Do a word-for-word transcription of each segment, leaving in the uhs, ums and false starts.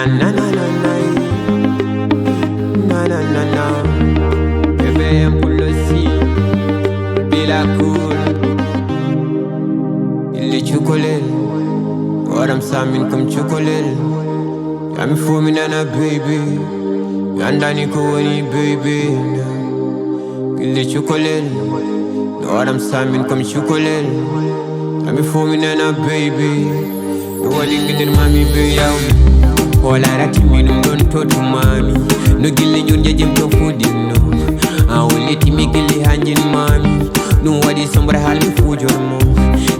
Na na na na na na na na. Bébé, un pour le si. Bila cool. Illi cukalel. Waram samin comme cukalel. Yami fo mi nana baby. Mi andani ko woni baby. Illi cukalel. No waram samin comme cukalel. Yami fo mi nana baby. No waɗi ngiɗirmami be yawmi. Wala rati mi ɗum ɗon to tumami. No gilli jur jejim to fudinno. A walliti mi gilli hanjin mami. Ɗum waɗi sombra hal mi fujor mo.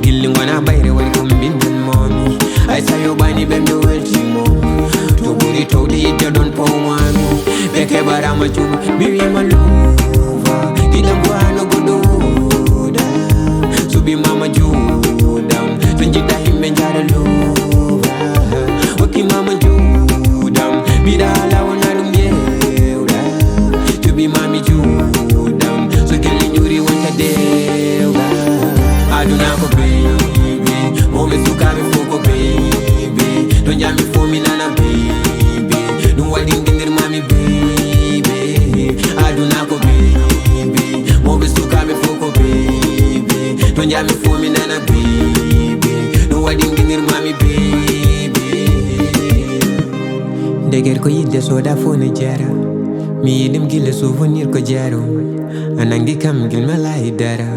Gilli ngona bayre waɗi ko mbindin mami. Ay sayo bani ɓe mi welti mo. To ɓuri towde yidde ɗon powmami. Ɓe keɓarama cuɓa mi wima luva. Giɗam ko hano goɗɗo wuda. Suɓi mama juɗam. So jiɗa himɓe jara luva. Hokki mama juɗam. Mbiɗa ala wona ɗum yewra. Cuɓi mami juɗam. So gilli njuri wonta dewra. Aduna ko baby. Mawɓe sukaɓe fof ko baby. To jami fof mi nana baby. Ɗum waɗi ngindirmami baby. Aduna ko baby. Mawɓe sukaɓe fof ko baby. To jami fof mi nana baby. Ɗum waɗi ngindirmami baby. Ndeger ko yidde soda fof ne jara. Mi yiɗim gille souvenir ko jaro. A nangi kam gil mala e dara.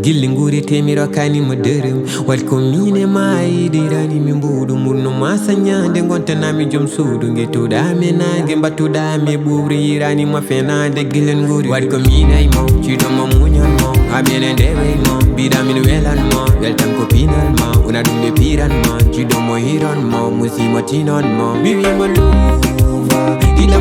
Gilli nguri temiro kani mo dërëm. Wat ko mine ma yiɗirani mi mbuɗu murno ma sañade. Gontanami joom suudu nge tuɗami nange mbattuɗami ɓuuri yirani ma fenade gillen nguri. Wat ko minay mo ciɗo mo muñan mo. Amene ndewey mo mbiɗa min welan mo. Weltan ko pinal ma una ɗum ɓe piran ma. Ciɗo mo hiran mo musimo tinon mo. Mi wima luva. Ina